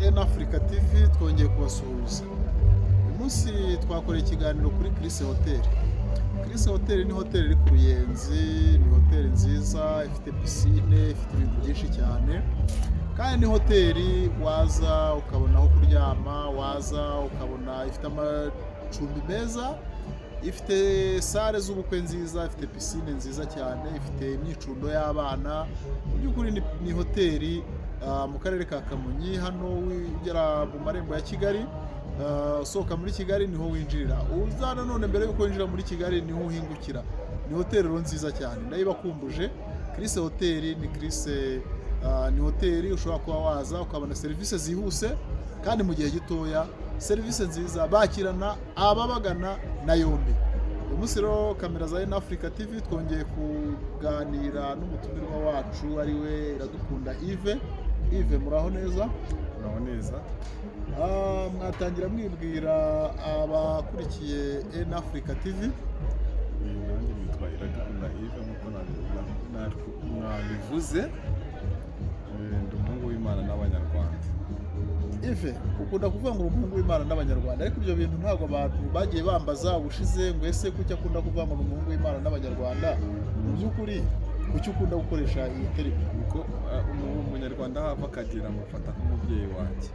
N Africa TV, twongeye kubasuhuza. Uyu munsi twakoreye ikiganiro kuri Chris Hotel. Chris Hotel ni hoteli iri ku Ruyenzi, ni hoteli nziza ifite piscine, ifite ibintu byinshi cyane, kandi ni hoteli waza ukabona aho kuryama, waza ukabona ifite amacumbi meza, ifite salle z'ubukwe nziza, ifite piscine nziza cyane, ifite imyicundo y'abana. Mu by'ukuri ni hoteli mu karere ka Kamonyi, hano ugera mu marembo ya Kigali, usohoka muri Kigali niho winjirira. Uza nanone mbere y'uko winjira muri Kigali niho uhingukira. Ni hoteli rero nziza cyane, ndayibakumbuje. Chris Hotel ni Chris ni hoteli ushobora kuba waza ukabona serivisi zihuse kandi mu gihe gitoya, serivisi nziza, bakirana ababagana na yombi. Uyu munsi rero kamera za N Africa TV twongeye kuganira n'umutumirwa wacu, ari we Iradukunda Yves. Yves, muraho neza? Muraho neza. Mwatangira mwibwira abakurikiye N Africa TV. Nanjye nitwa Iradukunda Yves nk'uko mwabivuze. Ndi umuhungu w'Imana n'Abanyarwanda. Yves, ukunda kuvuga ngo uri umuhungu w'Imana n'Abanyarwanda, ariko ibyo bintu ntabwo abantu bagiye bambaza ubushize ngo ese kuki akunda kuvuga ngo ni umuhungu w'Imana n'Abanyarwanda? Mu by'ukuri kuki ukunda gukoresha iyi terme? Kuko Umunyarwanda aho ava akagera amufata nk'umubyeyi wanjye.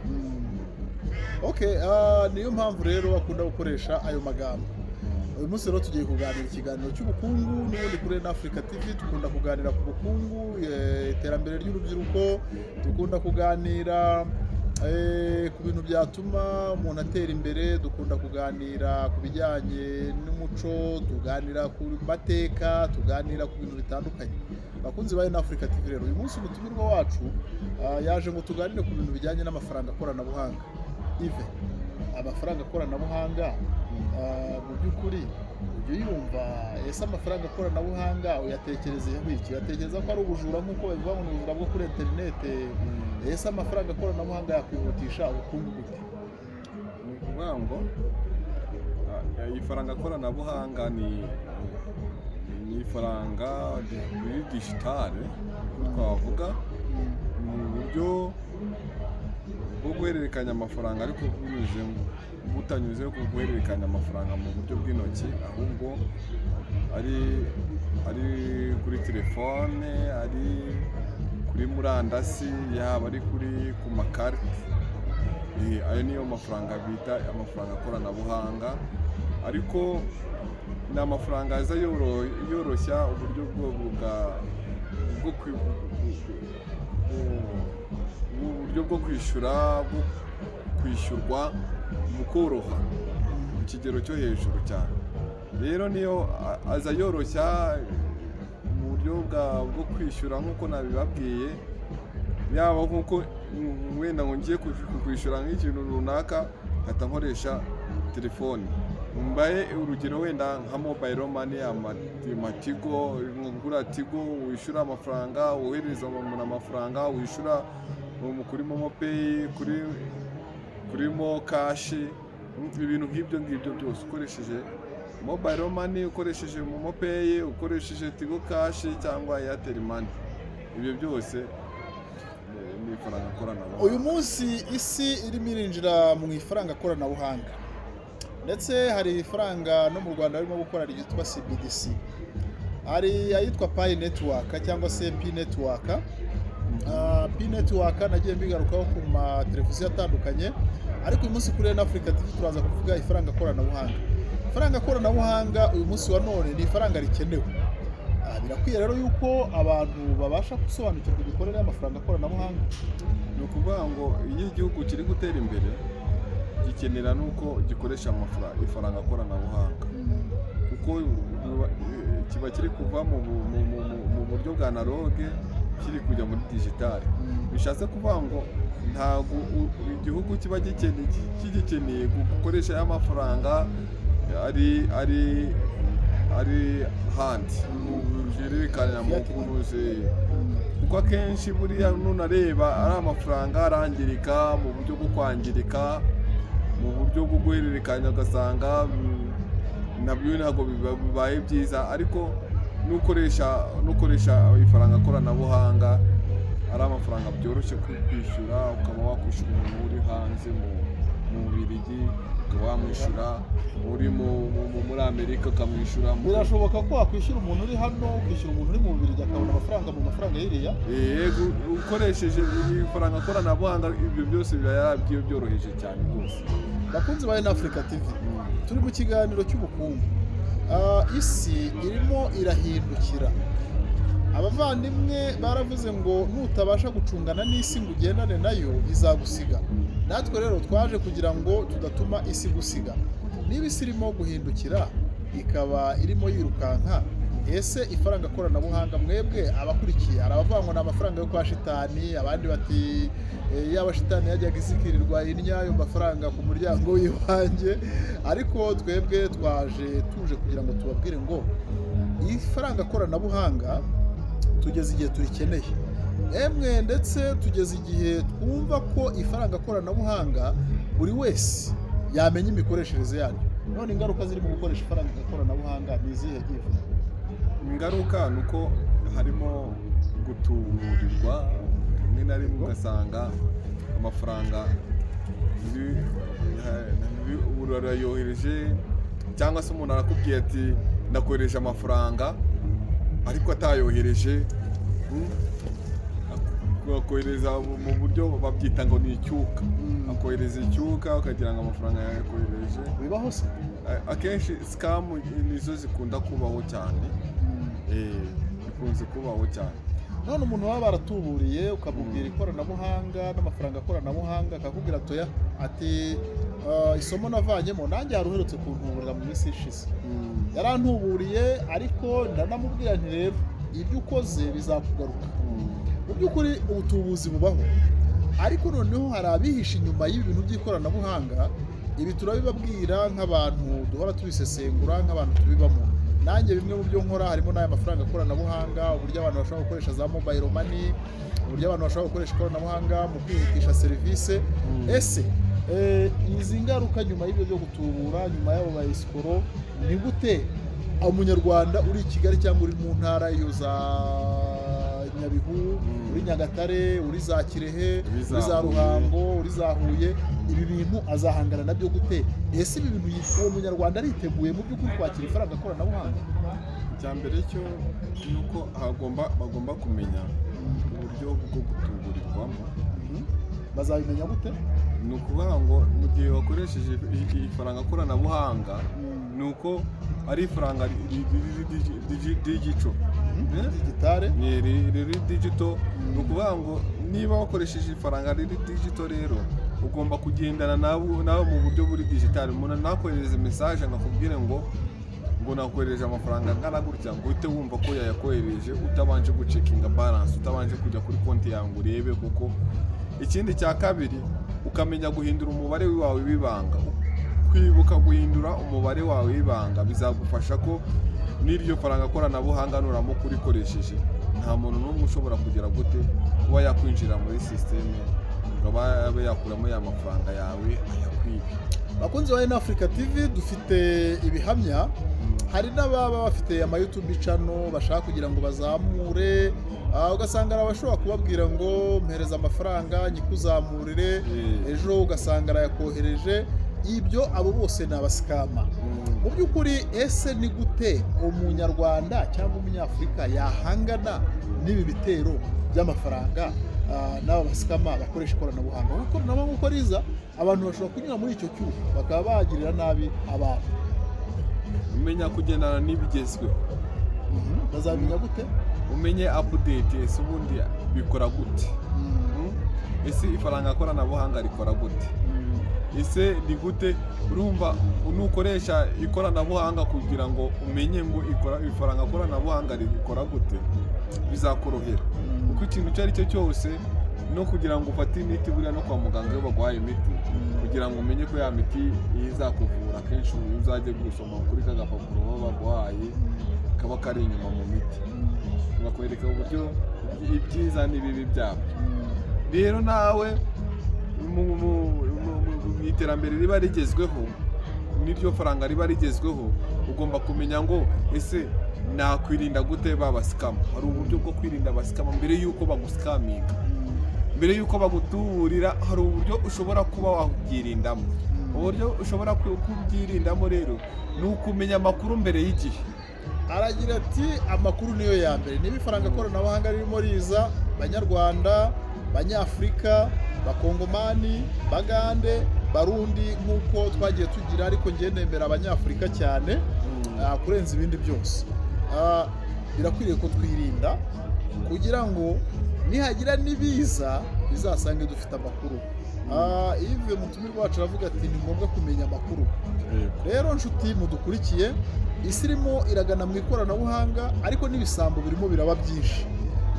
Okay, niyo mpamvu rero akunda gukoresha ayo magambo. Uyu munsi rero tugiye kuganira ikiganiro cy'ubukungu n'ubundi kuri N Africa TV. Dukunda kuganira ku bukungu, iterambere ry'urubyiruko, dukunda kuganira ku bintu byatuma umuntu atera imbere, dukunda kuganira ku bijyanye n'umuco, tuganira ku mateka, tuganira ku bintu bitandukanye. Bakunzi ba N Africa TV rero, uyu munsi umutumirwa wacu yaje ngo tuganire ku bintu bijyanye n'amafaranga koranabuhanga. Yves, amafaranga koranabuhanga, mu by'ukuri ujya uyumva? Ese amafaranga koranabuhanga uyatekerezeho iki? Uyatekereza ko ari ubujura nk'uko babivuga ngo ni ubujura bwo kuri interinete? Ese amafaranga koranabuhanga yakwihutisha ubukungu gute? Ni ukuvuga ngo ifaranga koranabuhanga ni ifaranga riri digital, niko twavuga, ni uburyo bwo guhererekanya amafaranga ariko binyuze butanyuze ku guhererekanya amafaranga mu buryo bw'intoki, ahubwo ari kuri telefone, ari kuri murandasi, yaba ari ku makarite. Ayo niyo mafaranga bita amafaranga koranabuhanga, ariko ni amafaranga aza yoroshya uburyo bwo bwa- bwo kwi- uburyo bwo kwishyura, bwo kwishyurwa bukoroha ku kigero cyo hejuru cyane. Rero niyo aza yoroshya mu buryo bwo kwishyura nk'uko nabibabwiye, yaba nk'uko wenda ngo ngiye kwishyura nk'ikintu runaka, nkahita nkoresha telefone. Mbaye urugero wenda nka mobile money, amatigo, ngura Tigo, wishyura amafaranga, wohereza umuntu amafaranga, wishyura kuri MoMo Pay, kuri MoKash, ibintu nk'ibyo ngibyo byose ukoresheje mobile money, ukoresheje MoMo Pay, ukoresheje Tigo Cash cyangwa Airtel Money, ibyo byose ni ifaranga koranabuhanga. Uyu munsi isi irimo irinjira mu ifaranga koranabuhanga, ndetse hari ifaranga no mu Rwanda barimo gukora ryitwa CBDC, hari ayitwa Pi Network cyangwa se Pi Network. Pi Network nagiye mbigarukaho ku mateleviziyo atandukanye, ariko uyu munsi kuri N Africa TV turaza kuvuga ifaranga koranabuhanga. Ifaranga koranabuhanga uyu munsi wa none ni ifaranga rikenewe. Birakwiye rero yuko abantu babasha gusobanukirwa imikorere y'amafaranga koranabuhanga. Ni ukuvuga ngo iyo igihugu kiri gutera imbere, gikenera n'uko gikoresha amafaranga, ifaranga koranabuhanga, kuko kiba kiri kuva mu buryo bwa analogue kiri kujya muri digital. Bishatse kuvuga ngo ntabwo igihugu kiba kigikeneye gukoresha ya mafaranga ari handi ruhererekanya mu Fiat money. kuruze, kuko akenshi buriya nunareba ari amafaranga arangirika mu buryo bwo kwangirika, mu buryo bwo guhererekanya, ugasanga nabyo ntabwo bibaye byiza. Ariko nukoresha ifaranga koranabuhanga Ari amafaranga byoroshye kwishyura, ukaba wakwishyura umuntu uri hanze mu Bubiligi, ukaba wamwishyura uri muri Amerika, ukamwishyura Birashoboka ko wakwishyura umuntu uri hano, ukishyura umuntu uri mu Bubiligi, akabona amafaranga mu mafaranga y'iriya? Yego, ukoresheje ifaranga koranabuhanga, ibyo byose biba yarabyo byoroheje cyane rwose. Bakunzi ba Africa TV, turi mu kiganiro cy'ubukungu. Isi irimo irahindukira. Abavandimwe baravuze ngo nutabasha gucungana n'isi ngo ugendane nayo, izagusiga. Natwe rero twaje kugira ngo tudatuma isi gusiga. Niba isi irimo guhindukira, ikaba irimo yirukanka, ese ifaranga koranabuhanga, mwebwe abakurikiye, hari abavuga ngo ni amafaranga yo kwa shitani, abandi bati "Yaba shitani yajyaga izikirirwa indya ayo mafaranga ku muryango w'iwanjye." Ariko twebwe twaje tuje kugira ngo tubabwire ngo ifaranga koranabuhanga tugeze igihe turikeneye, emwe ndetse tugeze igihe twumva ko ifaranga koranabuhanga buri wese yamenya imikoreshereze yaryo. None ingaruka ziri mu gukoresha ifaranga koranabuhanga ni izihe, Yves? Ingaruka ni uko harimo gutuburirwa rimwe na rimwe, ugasanga amafaranga urayohereje, cyangwa se umuntu arakubwiye ati "Ndakohereje amafaranga", ariko atayohereje. Akohereza mu buryo babyita ngo ni icyuka. Akohereza icyuka, ukagira ngo amafaranga yakohereje. Bibaho se? Akenshi scam nizo zikunda kubaho cyane. Bikunze kubaho cyane. None umuntu baba baratuburiye, ukamubwira ikoranabuhanga n'amafaranga koranabuhanga, akakubwira atoya, ati "Isomo navanyemo nanjye." Hari uherutse kuntuburira mu minsi ishize, yarantuburiye, ariko ndanamubwira nti "Rero ibyo ukoze bizakugaruka." Mu by'ukuri ubutubuzi bubaho, ariko noneho hari abihishe inyuma y'ibi bintu by'ikoranabuhanga. Ibi turabibabwira nk'abantu duhora tubisesengura, nk'abantu tubibamo. Nanjye bimwe mu byo nkora harimo n'aya mafaranga koranabuhanga, uburyo abantu bashobora gukoresha za mobile money, uburyo abantu bashobora gukoresha ikoranabuhanga mu kwihutisha serivisi. Ese izi ngaruka nyuma y'ibyo byo gutubura, nyuma y'abo ba escroc, ni gute umunyarwanda uri i Kigali cyangwa uri mu ntara iyo za Nyabihu, uri Nyagatare, uri za Kirehe, Uri za uri za Huye. Ruhango, uri za Huye, ibi bintu azahangana nabyo gute? Ese ibi bintu uwo munyarwanda ariteguye mu by'ukuri kwakira ifaranga koranabuhanga? Icya mbere cyo ni uko bagomba kumenya uburyo bwo gutuburirwamo. Bazabimenya gute? Ni ukuvuga ngo mu gihe wakoresheje ifaranga koranabuhanga, ni uko ari ifaranga riri digital. Digital. Ni riri digital. Ni ukuvuga ngo niba wakoresheje ifaranga riri digital rero, ugomba kugendana nawe mu buryo buri digital. Umuntu nakohereza message ngo akubwire ngo nakohereje amafaranga angana gutya, ngo uhite wumva ko yayakohereje utabanje gucheckinga balance, utabanje kujya kuri konti yawe ngo urebe. Kuko ikindi cya kabiri, ukamenya guhindura umubare wawe w'ibanga. Kwibuka guhindura umubare wawe w'ibanga bizagufasha ko n'iryo faranga koranabuhanga nuramuka urikoresheje, nta muntu n'umwe ushobora kugira gute kuba yakwinjira muri sisiteme ngo abe yakuramo ya mafaranga yawe ayakwibe. Bakunzi ba Africa TV, dufite ibihamya. Hari n'ababa bafite ama YouTube channel bashaka kugira ngo bazamure, ugasanga hari abashobora kubabwira ngo "Mpereza amafaranga nyikuzamurire." Ejo ugasanga arayakohereje. Ibyo abo bose ni abascammer mu by'ukuri. Ese ni gute umunyarwanda cyangwa umunyafurika yahangana n'ibi bitero by'amafaranga, n'aba bascammer bakoresha ikoranabuhanga? Kuko ikoranabuhanga uko riza, abantu bashobora kunyura muri icyo cyuho bakaba bagirira nabi abantu. Umenya kugendana n'ibigezweho. Bazabimenya gute? Umenye update. Ese ubundi bikora gute? Ese ifaranga koranabuhanga rikora gute? Ese ni gute? Urumva, nukoresha ikoranabuhanga kugira ngo umenye ngo ikora ifaranga koranabuhanga rikora gute, bizakorohera, kuko ikintu icyo ari cyo cyose, no kugira ngo ufate imiti, buriya no kwa muganga iyo baguhaye imiti, kugira ngo umenye ko ya miti izakuvura, akenshi uzajye gusoma kuri ka gapapuro baba baguhaye kaba kari inyuma mu miti, bakwereka uburyo ibyiza n'ibibi byabyo. Rero nawe mu iterambere riba rigezweho n'iryo faranga riba rigezweho, ugomba kumenya ngo ese nakwirinda gute ba bascammer? Hari uburyo bwo kwirinda abascammer mbere y'uko baguscaminga. Mbere y'uko bagutuburira, hari uburyo ushobora kuba wabyirindamo. Uburyo ushobora kubyirindamo rero ni ukumenya amakuru mbere y'igihe. Aragira ati: "Amakuru niyo ya mbere." Niba ifaranga koranabuhanga ririmo riza, Banyarwanda, Banyafurika, Bakongomani, Bagande, Barundi, nk'uko twagiye tugira, ariko ngiye nemera Abanyafurika cyane kurenza ibindi byose. Birakwiriye ko twirinda kugira ngo nihagira n'ibiza bizasange dufite amakuru. Yves, mutumirwa wacu, aravuga ati: "Ni ngombwa kumenya amakuru." Rero nshuti mudukurikiye, isi irimo iragana mu ikoranabuhanga, ariko n'ibisambo birimo biraba byinshi.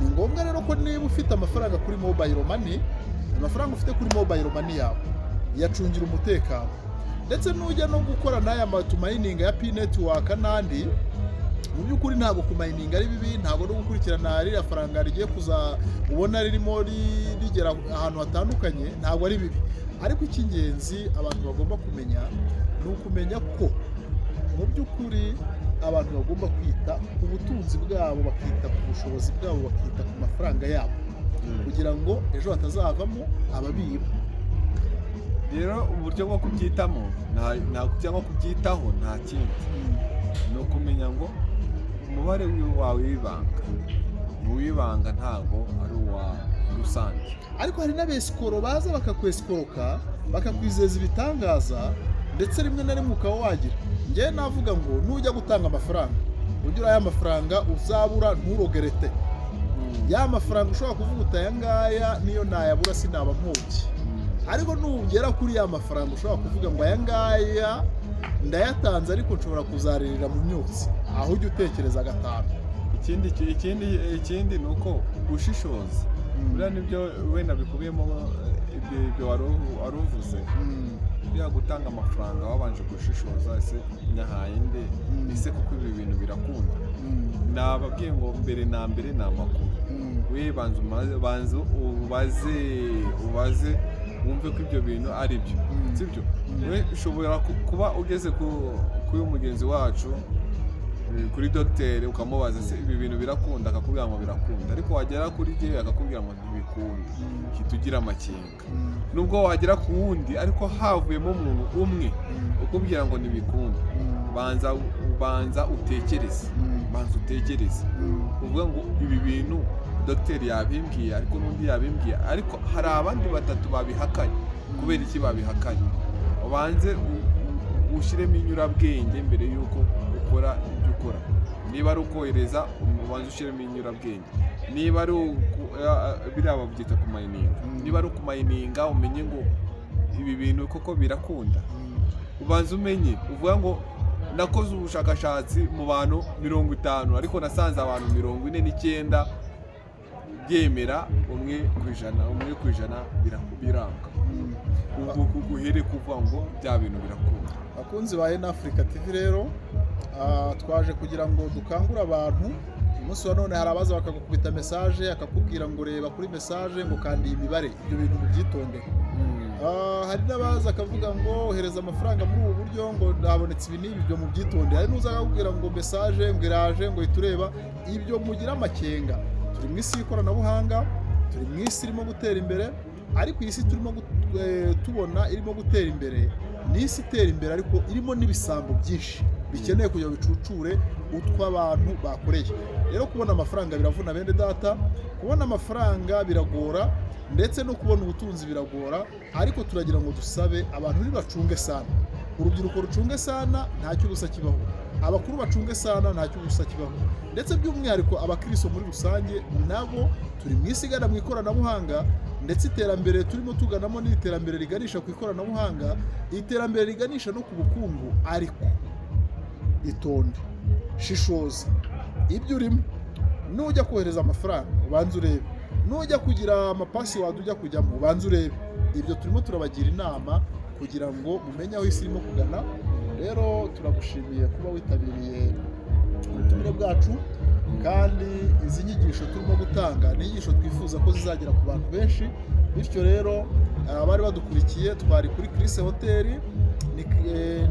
Ni ngombwa rero ko niba ufite amafaranga kuri mobile money, amafaranga ufite kuri mobile money yawe yacungira umutekano, ndetse nujya no gukora n'aya matumining ya Pi Network n'andi. Mu by'ukuri ntabwo kumininga ari bibi, ntabwo no gukurikirana ririya faranga rigiye kuza ubona ririmo rigera ahantu hatandukanye ntabwo ari bibi. Ariko icy'ingenzi abantu bagomba kumenya ni ukumenya ko mu by'ukuri abantu bagomba kwita ku butunzi bwabo, bakita ku bushobozi bwabo, bakita ku mafaranga yabo, kugira ngo ejo hatazavamo ababiba. Rero uburyo bwo kubyitamo cyangwa kubyitaho nta kindi, ni ukumenya ngo umubare wawe w'ibanga ni uw'ibanga, ntabwo ari uwa rusange. Ariko hari n'abesikoro baza bakakwesikoroka, bakakwizeza ibitangaza, ndetse rimwe na rimwe ukaba wagira. Njyewe navuga ngo nujya gutanga amafaranga, ujye uriya mafaranga uzabura nturegrette. Ya mafaranga ushobora kuvuga uti: "Aya ngaya niyo nayabura sinaba mpombye." Ariko nugera kuri ya mafaranga ushobora kuvuga ngo: "Aya ngaya ndayatanze, ariko nshobora kuzaririra mu myotsi," aho ujya utekereza gatanu. Ikindi ni uko gushishoza. Buriya nibyo wenda bikubiyemo ibyo wari uvuze. Buriya gutanga amafaranga wabanje gushishoza: ese nyahaye nde? Ese kuko ibi bintu birakunda? Nababwiye ngo mbere na mbere ni amakuru. We banza banza ubaze wumve ko ibyo bintu ari byo. Sibyo? We ushobora kuba ugeze kuri mugenzi wacu, kuri dogiteri, ukamubaza: "Se ibi bintu birakunda?" Akakubwira ngo birakunda, ariko wagera kuri jyewe akakubwira ngo ntibikunda, uhita ugira amakenga. Nubwo wagera ku wundi, ariko havuyemo umuntu umwe ukubwira ngo ntibikunda, banza utekereze. Banza utekereze, uvuga ngo: "Ibi bintu dogiteri yabimbwiye, ariko n'undi yabimbwiye, ariko hari abandi batatu babihakanye. Kubera iki babihakanye?" Ubanze ushyiremo inyurabwenge mbere y'uko ukora ibyo ukora. Niba ari ukohereza, ubanze ushyiremo inyurabwenge. Niba ari biriya babyita kumininga. Niba ari ukumininga, umenye ngo ibi bintu koko birakunda. Ubanza umenye, uvuga ngo: "Nakoze ubushakashatsi mu bantu 50, ariko nasanze abantu 49 byemera, 1% biranga." Uhere kuvuga ngo bya bintu birakunda. Bakunzi ba Africa TV rero, twaje kugira ngo dukangure abantu. Umunsi wa none hari abaza bakagukubita message, akakubwira ngo: "Reba kuri message," ngo: "Kandi iyi mibare." Ibyo bintu mubyitondere. Hari n'abaza akavuga ngo: "Ohereza amafaranga muri ubu buryo," ngo: "Habonetse ibi n'ibi." Ibyo mubyitondere. Hari n'uza akakubwira ngo message ngo iraje, ngo ihita ureba. Ibyo mugire amakenga. Turi mu isi y'ikoranabuhanga, turi mu isi irimo gutera imbere, ariko iyi si turimo tubona irimo gutera imbere ni isi itera imbere, ariko irimo n'ibisambo byinshi bikeneye kugira ngo bicucure utw'abantu bakoreye. Rero kubona amafaranga biravuna, bene data. Kubona amafaranga biragora, ndetse no kubona ubutunzi biragora. Ariko turagira ngo dusabe abantu ntibacunge sana, urubyiruko rucunge sana, nta cy'ubusa kibaho. Abakuru bacunge sana, nta cy'ubusa kibaho. Ndetse by'umwihariko abakristo muri rusange nabo, turi mu isi igana mu ikoranabuhanga, ndetse iterambere turimo tuganamo ni iterambere riganisha ku ikoranabuhanga, iterambere riganisha no ku bukungu. Ariko itonde, shishoza ibyo urimo. Nujya kohereza amafaranga, ubanze urebe. Nujya kugira amapassword ujya kujyamo, ubanze urebe. Ibyo turimo turabagira inama kugira ngo mumenye aho isi irimo kugana. Rero turagushimiye kuba witabiriye ubutumire bwacu, kandi izi nyigisho turimo gutanga ni inyigisho twifuza ko zizagera ku bantu benshi. Bityo rero abari badukurikiye, twari kuri Chris Hotel.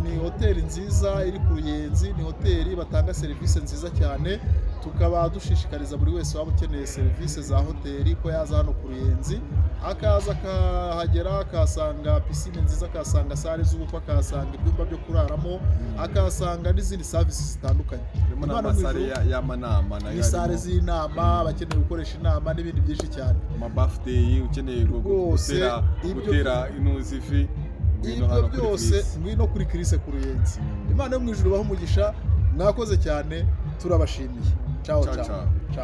Ni hoteli nziza iri ku Ruyenzi, ni hoteli batanga serivisi nziza cyane. Tukaba dushishikariza buri wese waba ukeneye serivisi za hoteli ko yaza hano ku Ruyenzi. Akaza akahagera, akahasanga pisine nziza, akahasanga salle z'ubukwe, akahasanga ibyumba byo kuraramo, akahasanga n'izindi service zitandukanye. Harimo Imana mu n'ama salle ijuru, y'amanama nayo ni salle harimo. z'inama, abakeneye gukoresha inama n'ibindi byinshi cyane. Ama birthday ukeneye Rwose, gutera gutera inuzi ifi, ngwino ibyo hano kuri byose, Chris. Ngwino kuri Chris ku Ruyenzi. Imana yo mu ijuru ibahe umugisha. Mwakoze cyane, turabashimiye. Ciao. Ciao, ciao. ciao. Ciao.